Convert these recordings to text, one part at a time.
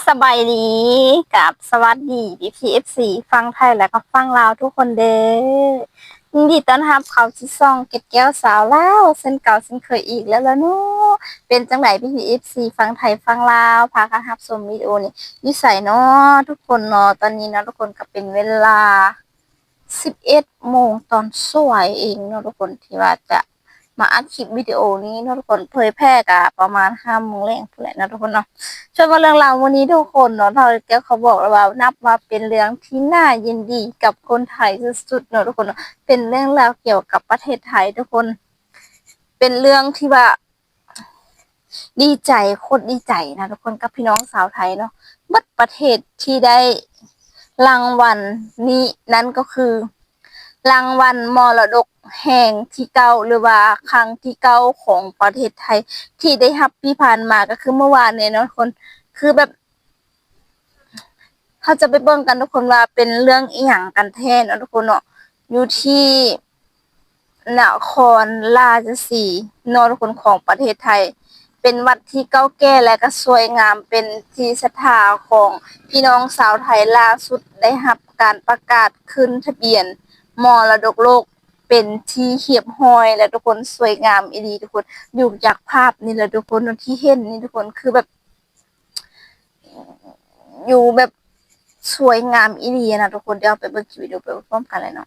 ສະບາຍດີ ກັບສະຫວັດດີ ພີ່ໆ ເອັຟຊີ ຝັ່ງໄທ ແລະກໍຝັ່ງລາວທຸກຄົນເດີ້. ຍິນດີຕ້ອນຮັບເຂົ້າສູ່ຊ່ອງເກັດແກ້ວສາວລາວ ເຊັ່ນເກົ່າເຊັ່ນເຄີຍອີກແລ້ວລະເນາະ. ເປັນຈັ່ງໃດ ພີ່ໆ ເອັຟຊີ ຝັ່ງໄທຝັ່ງລາວ ພາກັນຮັບຊົມວິດີໂອນີ້ຢູ່ໃສເນາະທຸກຄົນເນາະ? ຕອນນີ້ເນາະທຸກຄົນ ກໍເປັນເວລາ ສິບເອັດໂມງຕອນສວຍເອງເນາະທຸກຄົນ ທີ່ວ່າຈະມາອັດຄລິບວິດີໂອນີ້ເນາະທຸກຄົນ. ເຜີຍແຜ່ກະປະມານຫ້າໂມງແລງພຸ້ນແຫຼະເນາະທຸກຄົນເນາະ. ສ່ວນວ່າເລື່ອງລາວມື້ນີ້ທຸກຄົນເນາະ ເຮົາຈະຂໍບອກເລີຍວ່າ ນັບວ່າເປັນເລື່ອງທີ່ໜ້າຍິນດີກັບຄົນໄທສຸດໆເນາະທຸກຄົນເນາະ. ເປັນເລື່ອງລາວກ່ຽວກັບປະເທດໄທທຸກຄົນ ເປັນເລື່ອງທີ່ວ່າ ດີໃຈ ໂຄດດີໃຈນະທຸກຄົນ ກັບພີ່ນ້ອງຊາວໄທເນາະ ເບິດປະເທດທີ່ໄດ້ລາງວັນນີ້ ນັ້ນກໍຄືລາງວັນມໍລະດົກແຫ່ງທີເກົ້າ ຫຼືວ່າຄັ້ງທີເກົ້າຂອງປະເທດໄທ ທີ່ໄດ້ຮັບທີ່ຜ່ານມາ ກໍຄືມື້ວານນີ້ເນາະທຸກຄົນ. ຄືແບບ ເຮົາຈະໄປເບິ່ງກັນທຸກຄົນວ່າເປັນເລື່ອງອີ່ຫຍັງກັນແທ້ເນາະທຸກຄົນເນາະ. ຢູ່ທີ່ນະຄອນລາຊະສີເນາະທຸກຄົນ ຂອງປະເທດໄທ ເປັນວັດທີ່ເກົ່າແກ່ ແລະກໍສວຍງາມ ເປັນທີ່ສັດທາຂອງພີ່ນ້ອງຊາວໄທ. ລ່າສຸດໄດ້ຮັບການປະກາດຂຶ້ນທະບຽນມໍລະດົກໂລກເປັນທີ່ຮຽບຮ້ອຍແລ້ວທຸກຄົນ. ສວຍງາມອີ່ຫຼີທຸກຄົນ ດູຈາກພາບນີ້ແຫຼະທຸກຄົນ ທີ່ເຫັນນີ້ທຸກຄົນ ຄືແບບ ຢູ່ແບບສວຍງາມອີ່ຫຼີນະທຸກຄົນ. ດຽວເຮົາໄປເບິ່ງຄລິບວິດີໂອໄປພ້ອມກັນເລີຍເນາະ.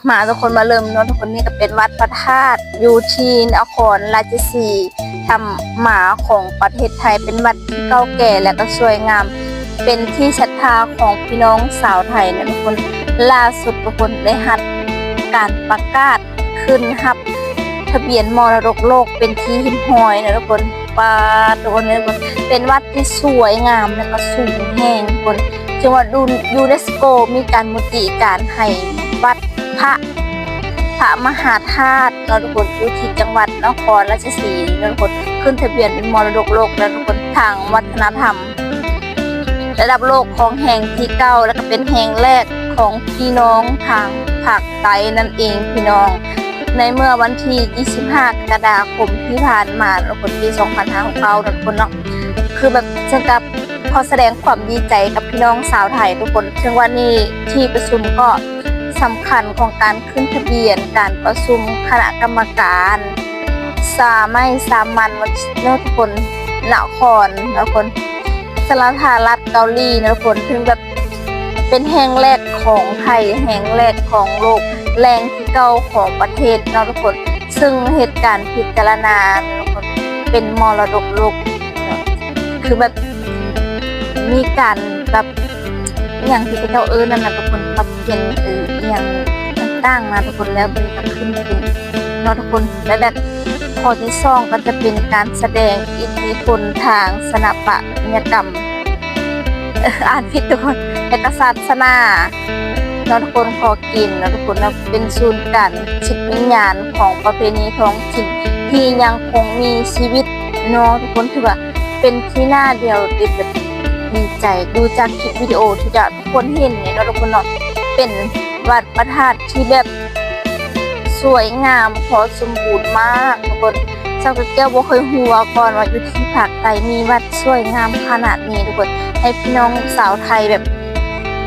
ມາທຸກຄົນ ມາເລີ່ມເນາະທຸກຄົນ. ນີ້ກໍເປັນວັດພະທາດຢູ່ທີ່ນະຄອນລາຊະສີທຳມາຂອງປະເທດໄທ ເປັນວັດທີ່ເກົ່າແກ່ ແລະກໍສວຍງາມ ເປັນທີ່ສັດທາຂອງພີ່ນ້ອງຊາວໄທນະທຸກຄົນ. ລ່າສຸດທຸກຄົນ ໄດ້ຮັບການປະກາດ ຂຶ້ນຮັບທະບຽນມໍລະດົກໂລກເປັນທີ່ຮຽບຮ້ອຍນະທຸກຄົນ. ປາດ ທຸກຄົນເອີຍ ເປັນວັດທີ່ສວຍງາມ ແລະກໍສູງແຮງທຸກຄົນ. ເຊິ່ງວ່າ ຢູເນສໂກ ມີການມຸຕິການໃຫ້ວັດພະ ພະມະຫາທາດເນາະທຸກຄົນ ຢູ່ທີ່ຈັງຫວັດນະຄອນລາຊະສີເນາະທຸກຄົນ ຂຶ້ນທະບຽນເປັນມໍລະດົກໂລກແລ້ວທຸກຄົນ. ທາງວັດທະນະທຳ ລະດັບໂລກຂອງແຫ່ງທີເກົ້າ ແລະກໍເປັນແຫ່ງແລກຂອງພີ່ນ້ອງທາງພາກໃຕ້ນັ້ນເອງພີ່ນ້ອງ. ໃນເມື່ອວັນທີຊາວຫ້າ ກໍລະກະດາຄົມທີ່ຜ່ານມາເນາະ ປີສອງພັນຫ້າຮ້ອຍຫົກສິບເກົ້າເນາະທຸກຄົນເນາະ. ຄືແບບ ເຊິ່ງກັບຂໍສະແດງຄວາມດີໃຈກັບພີ່ນ້ອງຊາວໄທທຸກຄົນ. ເຊິ່ງວ່ານີ້ທີ່ປະຊຸມກໍສຳຄັນຂອງການຂຶ້ນທະບຽນ ການປະຊຸມຄະນະກຳມະການ ສາໄໝສາມັນເນາະທຸກຄົນ ນະຄອນເນາະທຸກຄົນ ສາທາລະນະລັດເກົາຫຼີເນາະທຸກຄົນ ເຊິ່ງແບບເປັນແຫ່ງແລກຂອງໄທ ແຫ່ງແລກຂອງໂລກ ແຫ່ງທີເກົ້າຂອງປະເທດເນາະທຸກຄົນ ເຊິ່ງເຮັດການພິຈາລະນາເນາະທຸກຄົນ ເປັນມໍລະດົກໂລກ. ຄືແບບມີການແບບ ອີ່ຫຍັງທີ່ເຂົາເຈົ້າເອີ້ນນັ້ນນະທຸກຄົນ ປັບປ່ຽນ ເອີ ອີ່ຫຍັງຕ່າງໆນະທຸກຄົນ ແລ້ວມັນກໍຂຶ້ນເປັນເນາະທຸກຄົນ. ແລະແບບຂໍ້ທີສອງ ກໍຈະເປັນການສະແດງອິດທິພົນທາງສະຖາປັດຕະຍະກຳ ເອີ ອ່ານຜິດທຸກຄົນ ແລະກໍສາສະໜາເນາະທຸກຄົນ ຂໍກິນເນາະທຸກຄົນເນາະ ເປັນສູນກາງຈິດວິນຍານຂອງປະເພນີທ້ອງຖິ່ນທີ່ຍັງຄົງມີຊີວິດເນາະທຸກຄົນ. ຖືວ່າເປັນທີ່ໜ້າດຽວເຕັມແບບດີໃຈ ດູຈາກຄລິບວິດີໂອທີ່ຈະ ຄົນເຫັນນີ້ເນາະທຸກຄົນເນາະ ເປັນວັດພະທາດທີ່ແບບສວຍງາມ ພໍສົມບູນມາກທຸກຄົນ. ສາວແກ້ວບໍ່ເຄີຍຮູ້ມາກ່ອນວ່າຢູ່ທີ່ພາກໃຕ້ມີວັດສວຍງາມຂະໜາດນີ້ທຸກຄົນ. ໃຫ້ພີ່ນ້ອງຊາວໄທແບບ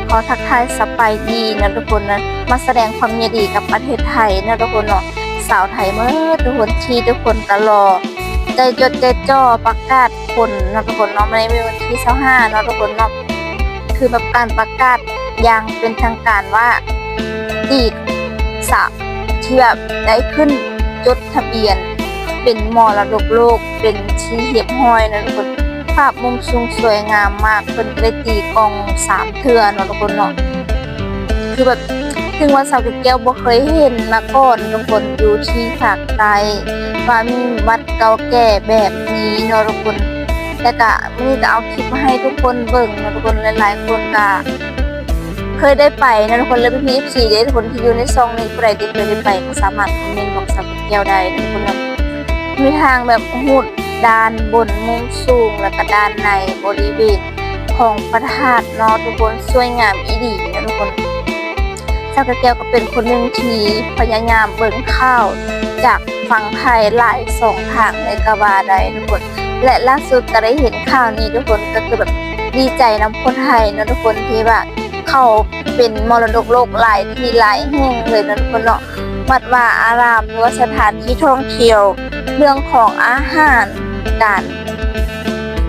ຂໍທັກທາຍສະບາຍດີເນາະທຸກຄົນນະ ມາສະແດງຄວາມຍິນດີກັບປະເທດໄທເນາະທຸກຄົນເນາະ. ຊາວໄທໝົດທຸກຄົນ ທີ່ທຸກຄົນກໍລໍ ໃຈຈົດໃຈຈໍ່ປະກາດຜົນເນາະທຸກຄົນເນາະ. ໃນມື້ວັນທີຊາວຫ້າເນາະທຸກຄົນເນາະ ຄືແບບການປະກາດຢ່າງເປັນທາງການວ່າ ຕີສາທີ່ແບບໄດ້ຂຶ້ນຈົດທະບຽນເປັນມໍລະດົກໂລກເປັນທີ່ຮຽບຮ້ອຍເນາະທຸກຄົນ. ພາບມຸມສູງສວຍງາມມາກ ເພິ່ນກໍໄດ້ຕີກ້ອງສາມເທື່ອເນາະທຸກຄົນເນາະ. ຄືແບບ ເຖິງວ່າສາວແກ້ວບໍ່ເຄີຍເຫັນມາກ່ອນທຸກຄົນ ຢູ່ທີ່ພາກໃຕ້ ວ່າມີວັດເກົ່າແກ່ແບບນີ້ເນາະທຸກຄົນ. ແລ້ວກະມື້ນີ້ກະເອົາຄລິບມາໃຫ້ທຸກຄົນເບິ່ງເນາະທຸກຄົນ. ຫຼາຍໆຄົນກະເຄີຍໄດ້ໄປເນາະທຸກຄົນ ແລະ ພີ່ໆ ເອັຟຊີ ເດ້ ຄົນທີ່ຢູ່ໃນຊ່ອງນີ້ ຜູ້ໃດທີ່ເຄີຍໄດ້ໄປກໍສາມາດຄອມເມັນບອກສາວແກ້ວໄດ້ເນາະທຸກຄົນເນາະ. ມີທາງແບບຮູດດ້ານບົນມຸມສູງ ແລ້ວກະດ້ານໃນບໍລິເວນ ຂອງພະທາດເນາະທຸກຄົນ ສວຍງາມອີ່ຫຼີເນາະທຸກຄົນ. ສາວແກ້ວກໍເປັນຄົນໜຶ່ງທີ່ພະຍາຍາມເບິ່ງຂ່າວຈາກຝັ່ງໄທຫຼາຍຊ່ອງທາງເລີຍກໍວ່າໄດ້ທຸກຄົນ ແລະ ລ່າສຸດກໍໄດ້ເຫັນຂ່າວນີ້ທຸກຄົນ ກໍຄືແບບ ດີໃຈນຳຄົນໄທເນາະທຸກຄົນ ທີ່ວ່າເຂົາເປັນມໍລະດົກໂລກຫຼາຍທີ່ຫຼາຍແຫ່ງເລີຍເນາະທຸກຄົນເນາະ. ວັດວາອາຣາມ ຫຼືວ່າສະຖານທີ່ທ່ອງທ່ຽວ ເລື່ອງຂອງອາຫານການ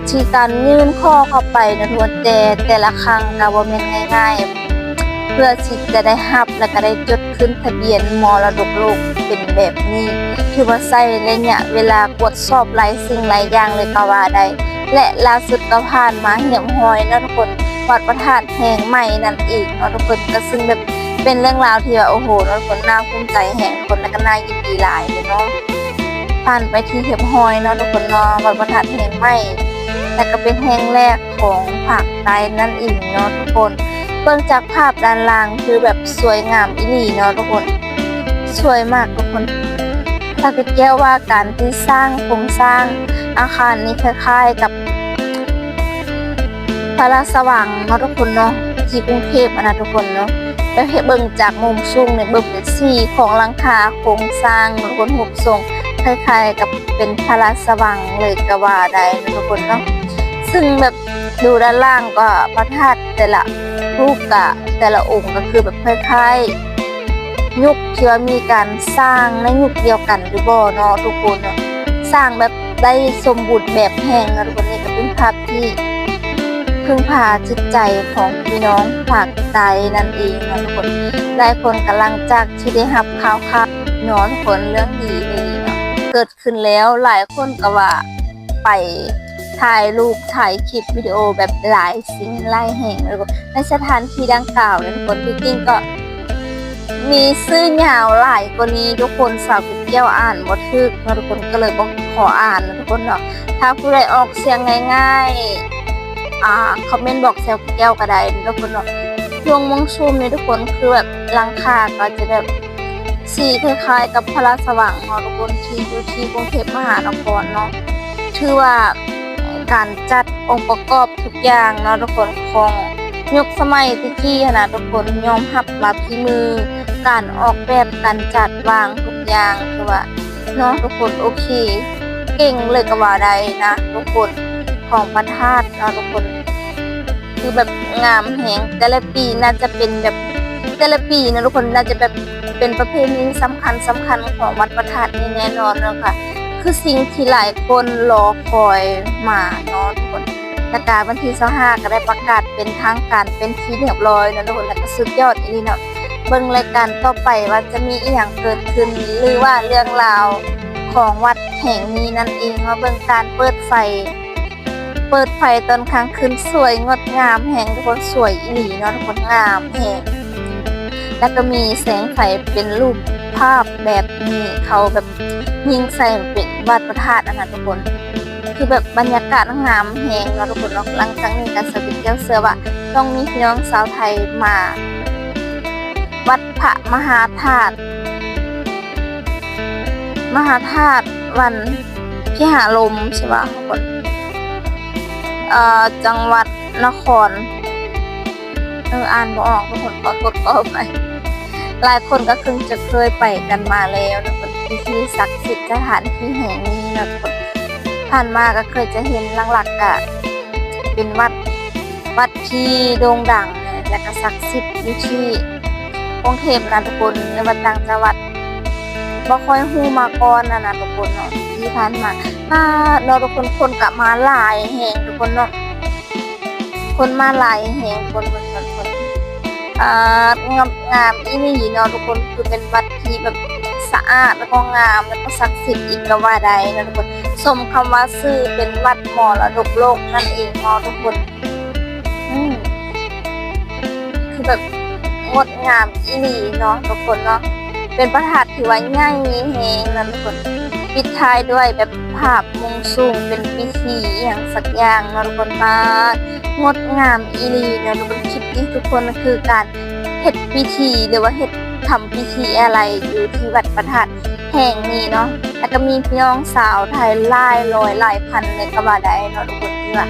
ທີ່ການຍື່ນຂໍເຂົ້າໄປເນາະທຸກຄົນ ແຕ່ແຕ່ລະຄັ້ງກໍບໍ່ແມ່ນງ່າຍໆ ເພື່ອທີ່ຈະໄດ້ຮັບ ແລະກໍໄດ້ຈົດຂຶ້ນທະບຽນມໍລະດົກໂລກເປັນແບບນີ້ ຖືວ່າໃຊ້ໄລຍະເວລາກວດສອບຫຼາຍສິ່ງຫຼາຍຢ່າງເລີຍກໍວ່າໄດ້ ແລະລ່າສຸດກໍຜ່ານມາຮຽບຮ້ອຍເນາະທຸກຄົນ ວັດພະທາດແຫ່ງໃໝ່ນັ້ນເອງເນາະທຸກຄົນ ກໍຊຶ່ງແບບເປັນເລື່ອງລາວທີ່ວ່າ ໂອ້ໂຫ ເນາະທຸກຄົນ ໜ້າພູມໃຈແຮງທຸກຄົນ ແລະກໍໜ້າຍິນດີຫຼາຍເລີຍເນາະ. ຜ່ານໄປທີ່ຮຽບຮ້ອຍເນາະທຸກຄົນເນາະ ວັດພະທາດແຫ່ງໃໝ່ ແລະກໍເປັນແຫ່ງແລກຂອງພາກໃຕ້ນັ້ນເອງເນາະທຸກຄົນ. ເບິ່ງຈາກພາບດ້ານລ່າງຄືແບບສວຍງາມອີ່ຫຼີເນາະທຸກຄົນ ສວຍມາກທຸກຄົນ. ສາວເກດແກ້ວວ່າການທີ່ສ້າງໂຄງສ້າງອາຄານນີ້ຄ້າຍໆກັບພະລາຊະວັງເນາະທຸກຄົນເນາະ ທີ່ກຸງເທບຫັ້ນນະທຸກຄົນເນາະ. ແບບເບິ່ງຈາກມຸມສູງນີ້ ເບິ່ງເປັນສີຂອງຫຼັງຄາໂຄງສ້າງເນາະທຸກຄົນ ຮູບຊົງຄ້າຍໆກັບເປັນພະລາຊະວັງເລີຍກໍວ່າໄດ້ເນາະທຸກຄົນເນາະ. ຊຶ່ງແບບ ຢູ່ດ້ານລ່າງກໍພະທາດແຕ່ລະຮູບກະ ແຕ່ລະອົງກໍຄືແບບຄ້າຍໆຍຸກທີ່ວ່າມີການສ້າງໃນຍຸກດຽວກັນຫຼືບໍ່ເນາະທຸກຄົນເນາະ ສ້າງແບບໄດ້ສົມບູນແບບແຮງເນາະທຸກຄົນ. ນີ້ກໍເປັນພາບທີ່ເພິ່ງພາຈິດໃຈຂອງພີ່ນ້ອງພາກໃຕ້ນັ້ນເອງເນາະທຸກຄົນ. ຫຼາຍຄົນກໍຫຼັງຈາກທີ່ໄດ້ຮັບຂ່າວຄາວເນາະທຸກຄົນ ເລື່ອງດີເນາະ ເກີດຂຶ້ນແລ້ວ ຫຼາຍຄົນກໍວ່າໄປ ຖ່າຍຮູບ ຖ່າຍຄລິບວິດີໂອແບບຫຼາຍສິ່ງຫຼາຍແຫ່ງ ແລ້ວກໍໃນສະຖານທີ່ດັ່ງກ່າວນັ້ນທຸກຄົນ ທີ່ຈິງກໍມີຊື່ຍາວຫຼາຍກວ່ານີ້ທຸກຄົນ ສາວເກັດແກ້ວອ່ານບໍ່ຖືກເນາະທຸກຄົນ ກໍເລີຍບໍ່ຂໍອ່ານເນາະທຸກຄົນເນາະ. ຖ້າຜູ້ໃດອອກສຽງງ່າຍໆ ອ່າ ຄອມເມັນບອກສາວເກັດແກ້ວກໍໄດ້ເນາະທຸກຄົນເນາະ. ຊ່ວງມຸມສູງນີ້ທຸກຄົນ ຄືແບບຫຼັງຄາກໍຈະແບບ ສີຄ້າຍໆກັບພະລາຊະວັງເນາະທຸກຄົນ ທີ່ຢູ່ທີ່ກຸງເທບມະຫານະຄອນເນາະ. ຖືວ່າການຈັດອົງປະກອບທຸກຢ່າງເນາະທຸກຄົນ ຂອງຍຸກສະໄໝແຕ່ກີ້ຫັ້ນນະທຸກຄົນ ຍອມຮັບວ່າຝີມື ການອອກແບບ ການຈັດວາງທຸກຢ່າງ ຄືວ່າເນາະທຸກຄົນ ໂອເຄ ເກັ່ງເລີຍກໍວ່າໄດ້ນະທຸກຄົນ ຂອງພະທາດເນາະທຸກຄົນ. ຄືແບບງາມແຮງ ແຕ່ລະປີໜ້າຈະເປັນແບບ ແຕ່ລະປີນະທຸກຄົນ ໜ້າຈະແບບເປັນປະເພນີສຳຄັນໆຂອງວັດພະທາດນີ້ແນ່ນອນເນາະ ກໍຄືສິ່ງທີ່ຫຼາຍຄົນລໍຄອຍມາເນາະທຸກຄົນ. ແລ້ວກະວັນທີຊາວຫ້າກໍໄດ້ປະກາດເປັນທາງການເປັນທີ່ຮຽບຮ້ອຍເນາະທຸກຄົນ ແລ້ວກໍສຸດຍອດອີ່ຫຼີເນາະ. ເບິ່ງລາຍການຕໍ່ໄປວ່າຈະມີອີ່ຫຍັງເກີດຂຶ້ນ ຫຼືວ່າເລື່ອງລາວຂອງວັດແຫ່ງນີ້ນັ້ນເອງ ມາເບິ່ງການເປີດໄຟ ເປີດໄຟຕອນກາງຄືນສວຍງົດງາມແຮງທຸກຄົນ ສວຍອີ່ຫຼີເນາະທຸກຄົນ ງາມແຮງ. ແລ້ວກໍມີແສງໄຟເປັນຮູບພາບແບບນີ້ ເຂົາແບບຍິງໃສ່ເປັນວັດພະທາດຫັ້ນນະທຸກຄົນ ຄືແບບບັນຍາກາດງາມແຮງເນາະທຸກຄົນເນາະ. ຫຼັງຈາກນີ້ກໍສາວເກັດແກ້ວເຊື່ອວ່າຕ້ອງມີພີ່ນ້ອງຊາວໄທມາວັດພະມະຫາທາດ ມະຫາທາດວັນພິຫາລົມ ໃຊ່ບໍ່ທຸກຄົນ ເອີ ຈັງຫວັດນະຄອນ ເອີ ອ່ານບໍ່ອອກທຸກຄົນ ຂໍໂທດຂໍອະໄພ. ຫຼາຍຄົນກໍເຄີຍຈະເຄີຍໄປກັນມາແລ້ວເນາະ ເປັນທີ່ສັກສິດສະຖານທີ່ແຫ່ງນີ້ເນາະທຸກຄົນ. ຜ່ານມາກໍເຄີຍຈະເຫັນຫຼັກໆ ກະເປັນວັດ ວັດທີ່ໂດ່ງດັງ ແລະກໍສັກສິດຢູ່ທີ່ກຸງເທບນະທຸກຄົນ ແຕ່ວ່າຕ່າງຈັງຫວັດບໍ່ຄ່ອຍຮູ້ມາກ່ອນນະ ນະທຸກຄົນເນາະ. ທີ່ຜ່ານມາ ປາດເນາະທຸກຄົນ ຄົນກໍມາຫຼາຍແຮງທຸກຄົນເນາະ ຄົນມາຫຼາຍແຮງ ຄົນ ຄົນ ຄົນ ຄົນ ອ່າ ງາມ ງາມອີ່ຫຼີເນາະທຸກຄົນ ຄືເປັນວັດທີ່ແບບສະອາດ ແລ້ວກໍງາມ ແລ້ວກໍສັກສິດອີກກໍວ່າໄດ້ເນາະທຸກຄົນ. ສົມຄຳວ່າຊື່ເປັນວັດມໍລະດົກໂລກນັ້ນເອງເນາະທຸກຄົນ. ອືມ ຄືແບບງົດງາມອີ່ຫຼີເນາະທຸກຄົນເນາະ ເປັນພະທາດທີ່ວ່າໃຫຍ່ແຮງເນາະທຸກຄົນ. ປິດທ້າຍດ້ວຍແບບພາບມຸມສູງ ເປັນພິທີອີ່ຫຍັງສັກຢ່າງເນາະທຸກຄົນ. ປາດ ງົດງາມອີ່ຫຼີເນາະທຸກຄົນ. ຄລິບນີ້ທຸກຄົນ ຄືການເຮັດພິທີ ຫຼືວ່າເຮັດ ທຳພິທີອາໄລຢູ່ທີ່ວັດພະທາດແຫ່ງນີ້ເນາະ ແລ້ວກໍມີພີ່ນ້ອງຊາວໄທຫຼາຍຮ້ອຍຫຼາຍພັນເລີຍກໍວ່າໄດ້ເນາະທຸກຄົນ ທີ່ວ່າ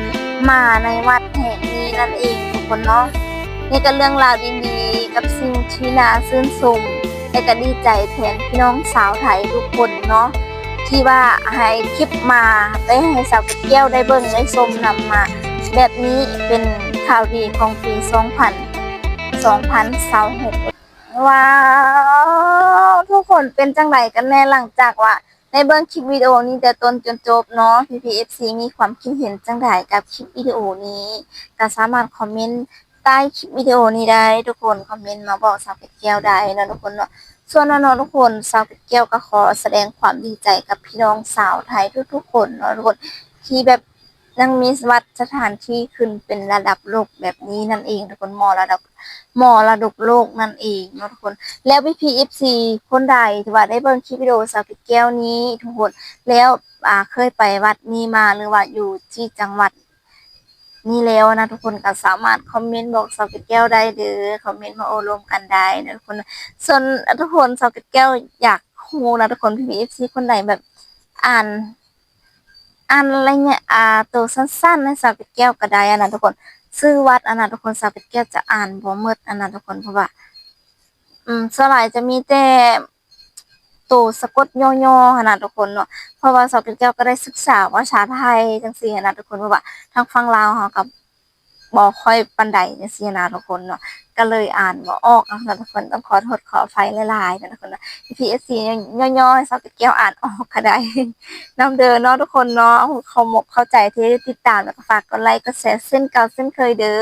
ມາໃນວັດແຫ່ງນີ້ນັ້ນເອງທຸກຄົນເນາະ. ນີ້ກໍເລື່ອງລາວດີໆ ກັບສິ່ງທີ່ໜ້າຊື່ນຊົມ ແລະກໍດີໃຈແທນພີ່ນ້ອງຊາວໄທທຸກຄົນເນາະ ທີ່ວ່າໃຫ້ຄລິບມາ ໄດ້ໃຫ້ສາວເກັດແກ້ວໄດ້ເບິ່ງໄດ້ຊົມນຳມາ ແບບນີ້ເປັນຂ່າວດີຂອງປີສອງພັນ ສອງພັນຊາວຫົກ. ວ້າວ ທຸກຄົນເປັນຈັ່ງໃດກັນແນ່ ຫຼັງຈາກວ່າໄດ້ເບິ່ງຄລິບວິດີໂອນີ້ແຕ່ຕົ້ນຈົນຈົບເນາະ ພີ່ໆ ເອັຟຊີ ມີຄວາມຄິດເຫັນຈັ່ງໃດກັບຄລິບວິດີໂອນີ້ ກໍສາມາດຄອມເມັນໃຕ້ຄລິບວິດີໂອນີ້ໄດ້ ທຸກຄົນຄອມເມັນມາບອກສາວເກັດແກ້ວໄດ້ເນາະ ທຸກຄົນເນາະ. ສ່ວນເນາະ ທຸກຄົນ ສາວເກັດແກ້ວກໍຂໍສະແດງຄວາມດີໃຈກັບພີ່ນ້ອງຊາວໄທທຸກໆຄົນເນາະ ທຸກຄົນ ທີ່ແບບ ຍັງມີວັດສະຖານທີ່ຂຶ້ນເປັນລະດັບໂລກແບບນີ້ນັ້ນເອງ ທຸກຄົນ ມໍລະດັບ ມໍລະດົກໂລກນັ້ນເອງເນາະ ທຸກຄົນ. ແລ້ວພີ່ໆ ເອັຟຊີ ຄົນໃດທີ່ວ່າໄດ້ເບິ່ງຄລິບວິດີໂອສາວເກັດແກ້ວນີ້ ທຸກຄົນ ແລ້ວ ອ່າ ເຄີຍໄປວັດນີ້ມາ ຫຼືວ່າຢູ່ທີ່ຈັງຫວັດນີ້ແລ້ວນະ ທຸກຄົນ ກໍສາມາດຄອມເມັນບອກສາວເກັດແກ້ວໄດ້ເດີ ຄອມເມັນມາໂອ້ລົມກັນໄດ້ນະ ທຸກຄົນ. ສ່ວນ ທຸກຄົນ ສາວເກັດແກ້ວຢາກຮູ້ນະ ທຸກຄົນ ພີ່ໆ ເອັຟຊີ ຄົນໃດແບບອ່ານ ອ່ານໄລຍະ ອ່າ ໂຕສັ້ນໆ ໃຫ້ສາວເກັດແກ້ວກໍໄດ້ຫັ້ນນະ ທຸກຄົນ. ຊື່ວັດຫັ້ນນະ ທຸກຄົນ ສາວເກັດແກ້ວຈະອ່ານບໍ່ໝົດຫັ້ນນະ ທຸກຄົນ ເພາະວ່າ ອືມ ສ່ວນຫຼາຍຈະມີແຕ່ໂຕສະກົດຍໍ່ໆ ຫັ້ນນະ ທຸກຄົນເນາະ ເພາະວ່າສາວເກັດແກ້ວກໍໄດ້ສຶກສາພາສາໄທຈັ່ງຊີ້ຫັ້ນນະ ທຸກຄົນ ເພາະວ່າທາງຝັ່ງລາວເຮົາກໍບໍ່ຄ່ອຍປານໃດຈັ່ງຊີ້ນະ ທຸກຄົນເນາະ ກໍເລີຍອ່ານບໍ່ອອກຫັ້ນນະ ທຸກຄົນ ຕ້ອງຂໍໂທດຂໍອະໄພຫຼາຍໆນະ ທຸກຄົນເນາະ. ພີ່ໆ ເອັຟຊີ ຍໍ່ໆ ໃຫ້ສາວເກັດແກ້ວອ່ານອອກກໍໄດ້ນຳເດີເນາະ ທຸກຄົນເນາະ. ຂອບອົກຂອບໃຈທີ່ໄດ້ຕິດຕາມ ແລ້ວກໍຝາກກົດໄລກ໌ ກົດແຊ ເຊັ່ນເກົ່າເຊັ່ນເຄີຍເດີ.